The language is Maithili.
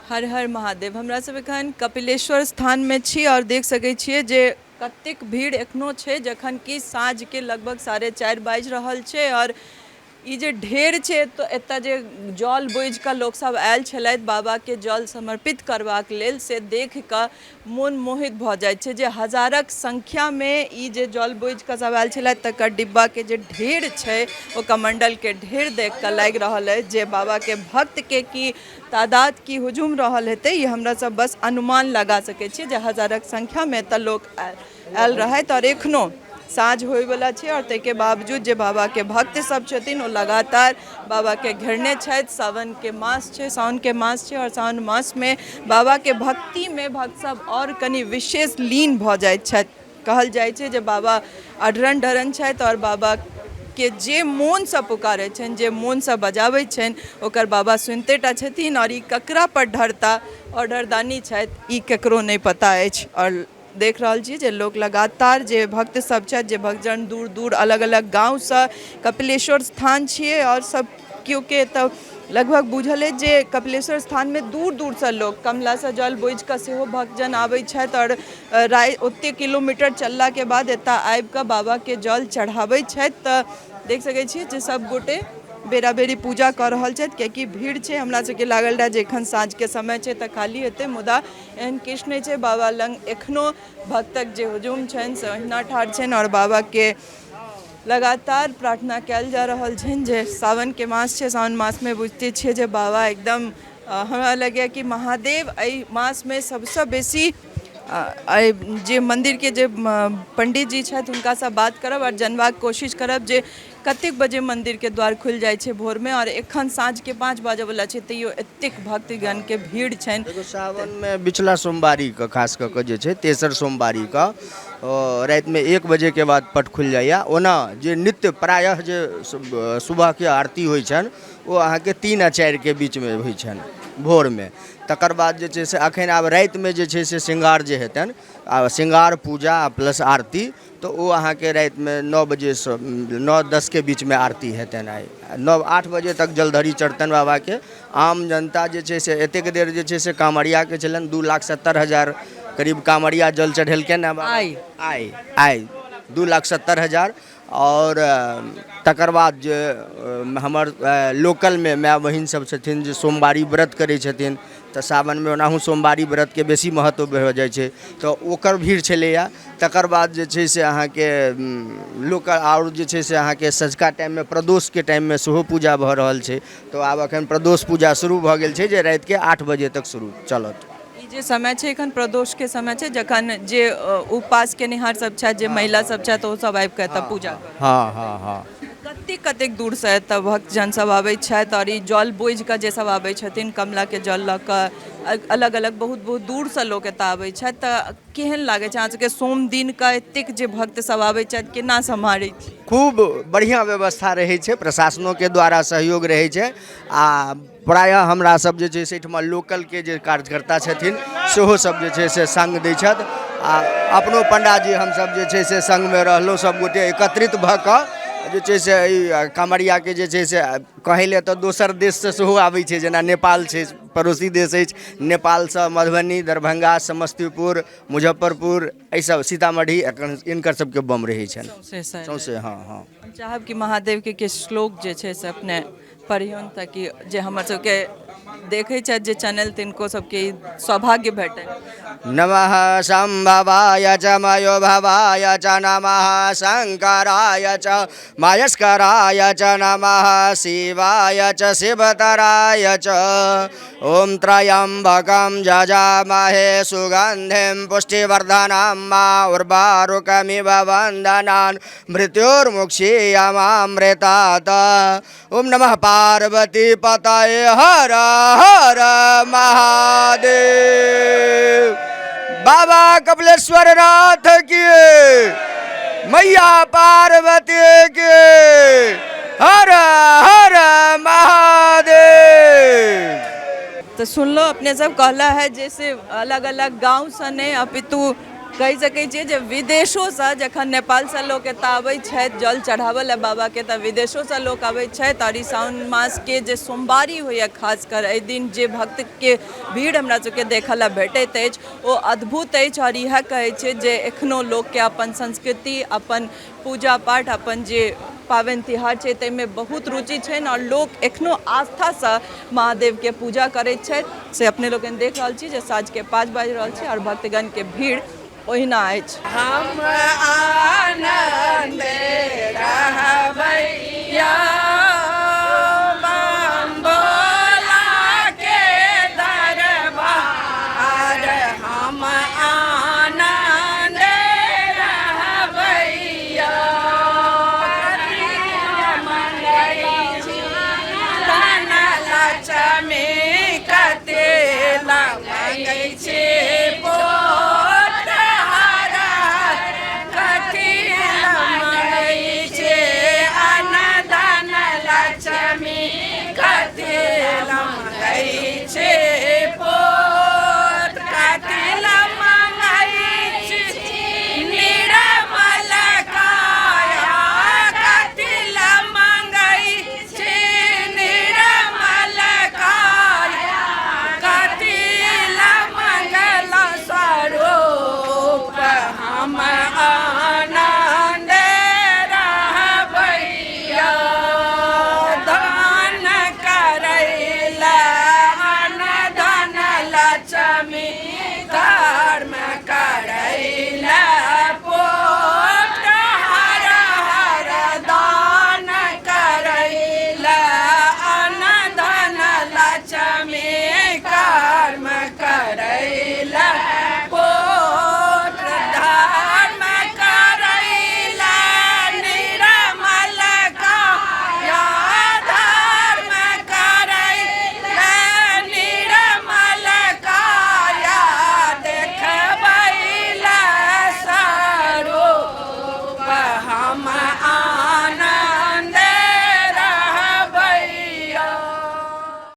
हर हर महादेव। हमरा सब एखन कपिलेश्वर स्थानमे छी आओर देख सकै छियै जे कतेक भीड़ एखनो छै, जखन कि साँझके लगभग 4:30 बाजि रहल छै। आओर ई जे ढेर छै तऽ एतऽ जे जल बोझिकऽ लोकसब आयल छलथि बाबाके जल समर्पित करबाक लेल, से देखिकऽ मोन मोहित भऽ जाइ छै जे हजारक संख्यामे ई जे जल बोझिकऽ सब आयल छलथि तकर डिब्बाके जे ढेर छै, ओ कमण्डलके ढेर देखिकऽ लागि रहल अछि जे बाबाके भक्तके की तादाद, की हुजूम रहल हेतै। ई हमरा सब बस अनुमान लगा सकै छियै जे हजारक संख्यामे एतऽ लोक आयल रहथि। आओर एखनो साँझ होइवला छै आओर ताहिके बावजूद जे बाबाके भक्त सब छथिन ओ लगातार बाबाके घेरने छथि। सावनके मास छै, साओनके मास छै, आओर साओन मासमे बाबाके भक्तिमे भक्त सब आओर कनि विशेष लीन भऽ जाइत छथि। कहल जाइ छै जे बाबा अढरन ढरन छथि आओर बाबाके जे मोनसँ पुकारै छनि, जे मोनसँ बजाबै छनि, ओकर बाबा सुनिते टा छथिन। आओर ई ककरा पर ढरता आओर ढरदानी छथि, ई ककरो नहि पता अछि। आओर देख रहल छी जे लोक लगातार, जे भक्त सब छथि, जे भक्तजन दूर दूर अलग अलग गाँवसँ, कपिलेश्वर स्थान छियै आओर सब केओके एतऽ लगभग बुझल अछि जे कपिलेश्वर स्थानमे दूर दूरसँ लोक कमलासँ जल बोझिकऽ सेहो भक्तजन आबै छथि आओर राति ओतेक किलोमीटर चललाके बाद एतऽ आबिकऽ बाबाके जल चढ़ाबै छथि। तऽ देख सकै छियै जे सब गोटे बेरा बेरी पूजा कऽ रहल छथि, कियाकि भीड़ छै। हमरा सबके लागल रहए जे एखन साँझके समय छै तऽ खाली हेतै, मुदा एहन किछु नहि छै। बाबा लग एखनो भक्तक जे हुजूम छनि से ओहिना ठाढ़ छनि आओर बाबाके लगातार प्रार्थना कयल जा रहल छनि जे सावनके मास छै, सावन मासमे बुझिते छियै जे बाबा एकदम, हमरा लगैए कि महादेव एहि मासमे सबसँ बेसी। एहि जे मन्दिरके जे पण्डितजी छथि हुनकासँ बात करब आओर जानबाक कोशिश करब जे कतेक बजे मन्दिरके द्वार खुलि जाइ छै भोरमे, आओर एखन साँझके 5 बाजऽवला छै तैयो एतेक भक्तगणके भीड़ छनि। देखियौ, सावनमे बिचला सोमवारीके खास कऽ कऽ जे छै तेसर सोमवारीके रातिमे 1 बजेके बाद पट खुलि जाइए। ओना जे नित्य प्रायः जे सुबहके आरती होइ छनि ओ अहाँके 3 आ 4के बीचमे होइ छनि भोरमे। तकर बाद जे छै से एखन आब रातिमे जे छै से श्रृंगार जे हेतनि आ श्रृंगार पूजा आ प्लस आरती, तऽ ओ अहाँके रातिमे 9 बजेसँ 9-10के बीचमे आरती हेतनि। आइ 9, 8 बजे तक जलधरी चढ़तनि बाबाके। आम जनता जे छै से एतेक देर जे छै से काँवरियाके छलनि, 2,70,000 करीब काँवरिया जल चढ़ेलकनि हँ आइ आइ आइ 2,70,000। आओर तकर बाद जे हमर लोकलमे माय बहिन सब छथिन जे सोमवारी व्रत करै छथिन, तऽ सावनमे ओनाहु सोमवारी व्रतके बेसी महत्व भऽ जाइ छै, तऽ ओकर भीड़ छलैए। तकर बाद जे छै से अहाँके लोक आओर जे छै से अहाँके सँझुका टाइममे प्रदोषके टाइममे सेहो पूजा भऽ रहल छै। तऽ आब एखन प्रदोष पूजा शुरू भऽ गेल छै जे रातिके 8 बजे तक शुरू चलत। ई जे समय छै एखन प्रदोषके समय छै, जखन जे उपवास केनिहार सब छथि, जे महिला सब छथि, ओ सब आबि कऽ एतऽ पूजा करैत। हँ हँ हँ कतेक कतेक दूरसँ एतऽ भक्तजन सब आबै छथि आओर ई जल बोझि कऽ जे सब आबै छथिन, कमलाके जल लऽ कऽ अलग अलग बहुत बहुत दूरसँ लोक एतऽ आबै छथि, तऽ केहन लागै छै अहाँ सबके सोम दिन कऽ एतेक जे भक्त सब आबै छथि, केना सम्हारै छी? खूब बढ़िआँ व्यवस्था रहै छै, प्रशासनोके द्वारा सहयोग रहै छै आ प्रायः हमरा सब जे छै से एहिठमा लोकलके जे कार्यकर्ता छथिन सेहो सब जे छै से सङ्ग दै छथि आ अपनो पण्डाजी हमसब जे छै से सङ्गमे रहलहुँ। सब गोटे एकत्रित भऽ कऽ जे छै से एहि काँवरियाके जे छै से कहै लए तऽ दोसर देशसँ सेहो आबै छै, जेना नेपाल छै, पड़ोसी देश अछि, नेपालसँ मधुबनी, दरभंगा, समस्तीपुर, मुजफ्फरपुर, एहिसब सीतामढ़ी, एखन हिनकर सबके बम रहै छनि सौँसे। हँ हँ हम चाहब कि महादेवके किछु श्लोक जे छै से अपने पढ़ियौन, ताकि जे हमर सबके देखै छथि जे चैनल, तिनको सबके ई सौभाग्य भेटनि। नमः शम्भवाय च मयो भवाय च नमः शङ्कराय च मयस्कराय च नमः शिवाय च शिवतराय च। ॐ त्र्यम्बकं यजामहे सुगन्धिं पुष्टिवर्धनं मा उर्वारुकमिव वन्दनान् मृत्योर्मुक्षीयमामृतात्। ओम नमः पार्वती पतये हर हर महादेव। बाबा कपिलेश्वर नाथ की, मैया पार्वती की, हर हर महादेव। तऽ सुनलो अपने सब, कहला है जैसे अलग अलग गाँवसँ नहि अपितु कहि सकै छियै जे विदेशोसँ जखन नेपालसँ लोक एतऽ आबै छथि जल चढ़ाबऽ लए बाबाके, तऽ विदेशोसँ लोक आबै छथि। आओर ई सावन मासके जे सोमवारी होइए, खासकर एहि दिन जे भक्तके भीड़ हमरा सबके देखऽ लए भेटैत अछि ओ अद्भुत अछि। आओर इएह कहै छै जे एखनो लोकके अपन संस्कृति, अपन पूजा पाठ, अपन जे पाबनि तिहार छै ताहिमे बहुत रुचि छनि आओर लोक एखनो आस्थासँ महादेवके पूजा करैत छथि। से अपने लोकनि देख रहल छी जे साँझके 5 बाजि रहल छै आओर भक्तगणके भीड़ ओहिना अछि। हम आनंद